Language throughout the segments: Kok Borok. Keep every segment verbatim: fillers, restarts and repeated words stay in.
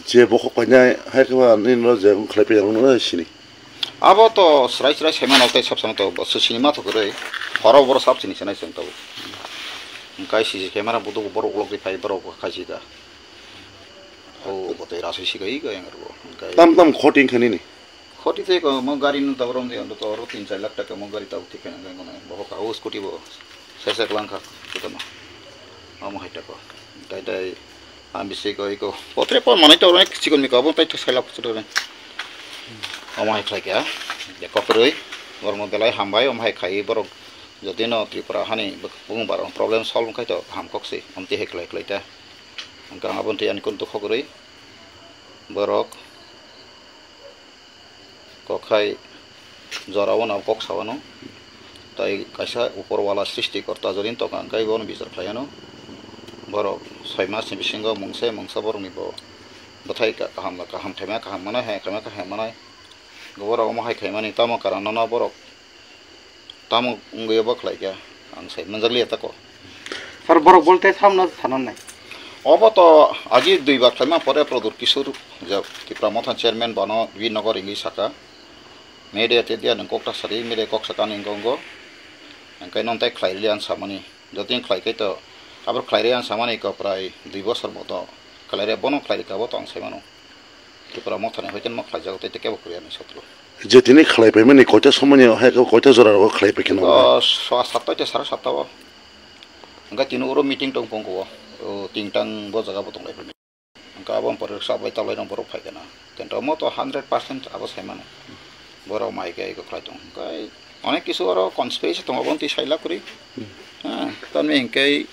Je bokhok painai hai khe ba nini no je wng khlai painai wngno sini. Abo to srai srai sai mano tei sab sama to bo sini ma thok rwi. Horo boro sab sini sanai chwng to. Wngkai sisi camera budu borok uklok ri phai borok khai sika. O bo tei rasui sika i ga yang ro. Wngkai tam tam khoti wngkha nini. Khoti tei ko mo gari no tabrom de ando to oro tin char lakh taka mo gari tabuk thik khe nang kono. Bokhok ka o scooty bo. Sesa kwlangkha, kotorma. Omo hai tako. Tai tai, ang bisi ko iko. Potre pon manai to onek chikon miko, abo tai to sailak kuchuk rok. Omo hai khlai kha. Ya kokroi. Borok no belai hambai, omo hai khai borok. Jodi no Tripura hani bung barong problem solve khai to ham kok si. Amti hai khlai khlai ta. Ang kang abo tei ani kun to kokroi. Borok. Kokhai jorao no kok sawano. Tai kaisa upor wala srishti korta jodin tongkha, hwnkhe bono bichar khlaiano. Borok soi mas ni bisingo mungsa mungsa borokni bo bwthai ka-, kaham kaham khaima kaham manai, hai khaima kaham manai. Borok omo hai khaimani tamo karon no borok Tamo wngwi obo khlai kha, ang sai manjak liya tako. Sir, borok bolte samno sananai. Obo to agi dui bar khlaima pore Pradyot Kishore je Tipra Motha chairman bono Birnagar wngwi saka. Media te dia nang kok ta sari, media kok saka nang gongo. Ang kai non tai khlai liya ang samani. Jotoni khlai kai to, abor khlai re ang samani ko prai dui bosor moto. Khlai re bono khlai re ka bo to ang sai mano. Tipra Mothani hoite ma khlaijago, tei tei kebo kwrwi ani sotro. Je tini khlai paimani koita somoni hai koita jora rogo khlai paikhe no? O, soa satta te sara satta o. Hwnkhe tini oro meeting tong pongkho o. O, tingtang bo jaga bo tonglai paimani. Hwnkhe abo pore sabai talai rok borok phaikhe na. Kintu omo to hundred percent abo saimano. Borok mai khe eko khlai tong. Hwnkhe Onek kisu oro conspiracy tongo, obo twi sailak kwrwi. Hmm. Ha, tamni hinkhe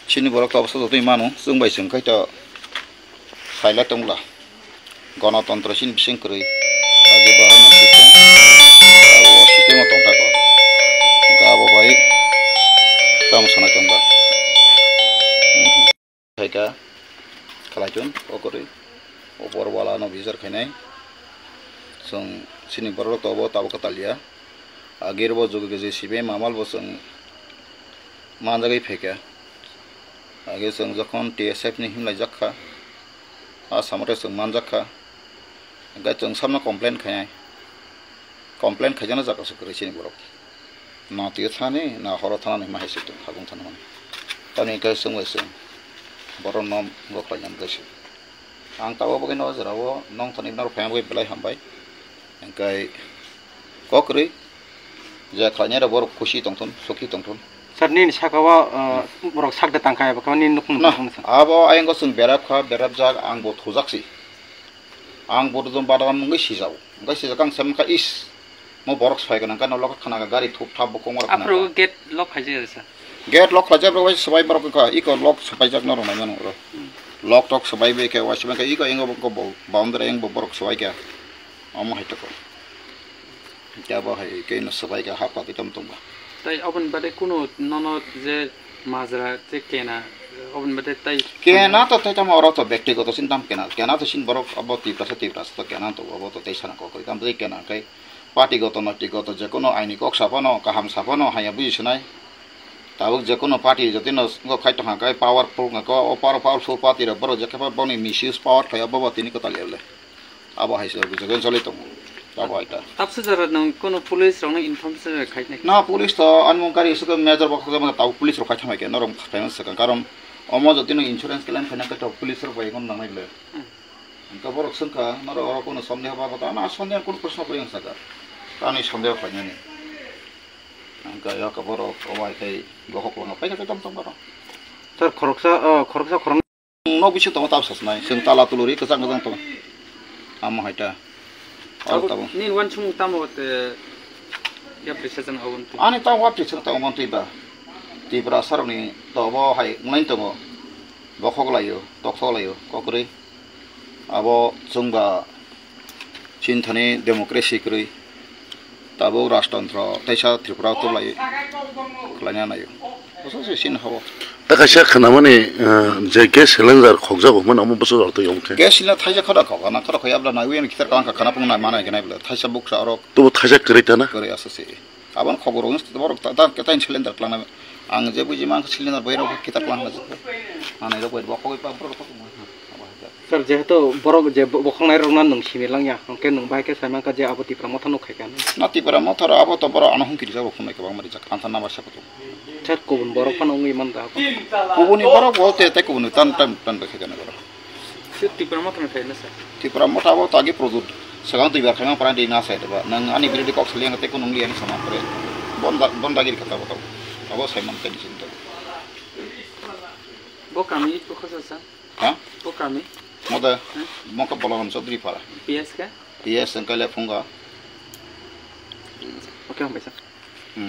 chini borok to obwsa jotoi mano, chwng bai chwng khai to sailak tongla. Gonotontro chini bising kwrwi. Age bo haino system, abo system o tongthakgo. Hwnkhe abo bai tamo sana tongba. Hmm. Khaika khlaichun, o kwrwi, o bor wala no bijar khainai. Chwng chini borok to obo tabuk kwtal ya. Agir bo jugi jugi sibe mamal bo chwng manjagwi phaikha. Age chwng jokhon T S F ni himlai jak kha, a samo tei chwng manjak kha. Hwnkhe chwng samno complain khainai. Complain khaijakna jaga se kwrwi chini borok. Na twi thani, na horo thani, ma hai se tong habung thani mani. Tamni hwnkhe chwng bai chwng borok no gokhlai nam bai se. Ang tabuk bagwi no jora o nong thani norok phai bagwi belai hambai. Hwnkhe kok kwrwi je khlainai rok borok khusi tongthun, sukhi tongthun. Sir, nini saka o, uh, borok sak da tangkha eba khe nini nukung Na, nukung sa. Abo ayang o chwng berap kha, berap jak, ang bo thujak si. Ang bo dum badam wngwi sijao. Wngwi sijak ang sem kha is. Mo borok soi gwnang khe no lokha khna gari thup thap bo kongor khna. Aphuru gate lock khaijak sir. Gate lock khlaijak rok bai swbai borok kha iko lock swbaijak no rwnai mano oro. Hmm. Lock tok swbai bai khe waisima khe iko ingo bo boundary ang bo borok swbai kha. Omo hai toko. Khe bo hai khe no swbai kha hap kha khe tamo tongba. Tai oboni bade kuno nono je majra je kena oboni bade tai Kena to tai tamo oro to bektigoto sintam kena. Kena to sin borok abo Tiprasa Tiprasa to kena to obo to tai sana kokoi. Tamo tai kena khe Party goto noiti goto jekono aini kok saphano kaham saphano haya buji sinai. Tabuk jekono party jotino wngkha khai tongkha khai powerful wngkha khe o power-, powerful party rok borok jekhe boni misuse power khlai o bobo tini kwtal ya le. Abo hai se jekono choli tongo. Abo hai ta. Tapsa jora nang kono police rokno inform se khai nai. Na police to ani mung kari suka major bokha tabuk police rok khai thamai khe norok khai swkang karon omo jotino insurance claim khaina khe to police rok bai nang nai le. Hmm. Hwnkhe borok swngkha, norok oro kono sondeho ba bata? Na, sondeho kono proshno kwrwi wng sakha. Tamni sondeho khlainani. Hwnkhe yak borok obo hai khai bokhok kwlwngkha, paikha khe tamo tong borok. Sir, khoroksa, o, khoroksa khoroknwi. Nok bisingo tongo tabuk sasnai, chwng tala tuluri kwchang kwchang tongo. Amo hai ta. Abo tabuk. Nini uansukmung tamo te yapri sajak obo twi? Ani tamo yapri sajak obo twi ba. Tiprasa rokni to obo hai wnglaino tongo. Bokhok laio, toksok laio, kokrwi. Abo chwngba chini thani democracy kwrwi, tabuk rajtontro teisa Tripura o tubulai khlaina naio. Bwswk se chini habo. Ta kaisa khnamani, eh, je gas cylinder khokjago hwnmani omo bwswk rok twi omo khe. Gas cylinder thaisa khada khok, ana khada khok yabla naiwi ani kitar kang kha khana pung nai manai khe nai bwle thaisa buksa orok. Tubo thaisa kwrwi ta na? Kwrwi aswk se. Aboni khobor wngwi borok ta, ta, ta cylinder kwlangna. Ang je buji mankha cylinder bai rok kitar kwlangna. Manai rok bai bo khogwi pa borok khogwi ma. Abo hai khe. Sir, jehetu borok je bo-, bokhoknai rokno nwng simi langya, hwnkhe nwng bahai khe sai mankha je abo Tipra Motha no khaikha hinwi. Na Tipra Motha ro abo to borok ano humki rijak, rok phunai kwbangma rijak, ang tha number se kutung. Sir, kubun borok phano wngwi man da abo. Kubuni borok bo te, te kubuni tan, tan, tan bai khaikha na borok. Sir, Tipra Motha no khaina sir. Tipra Motha abo to agi product. Swkang twi bar khaimang pran di na sai deba. Nwng ani birothi kok saliya te kunu wngli ani sama pre. Bon da, bon dagiri kha abo to. Abo sai man te di sin to. Bo kami ko khosa sa? Ha? Bo kami? Moda, Hmm? Moka Bolaram Chaudhary Para. P S ka? P S ang kale phunga. Okay, hambai sir.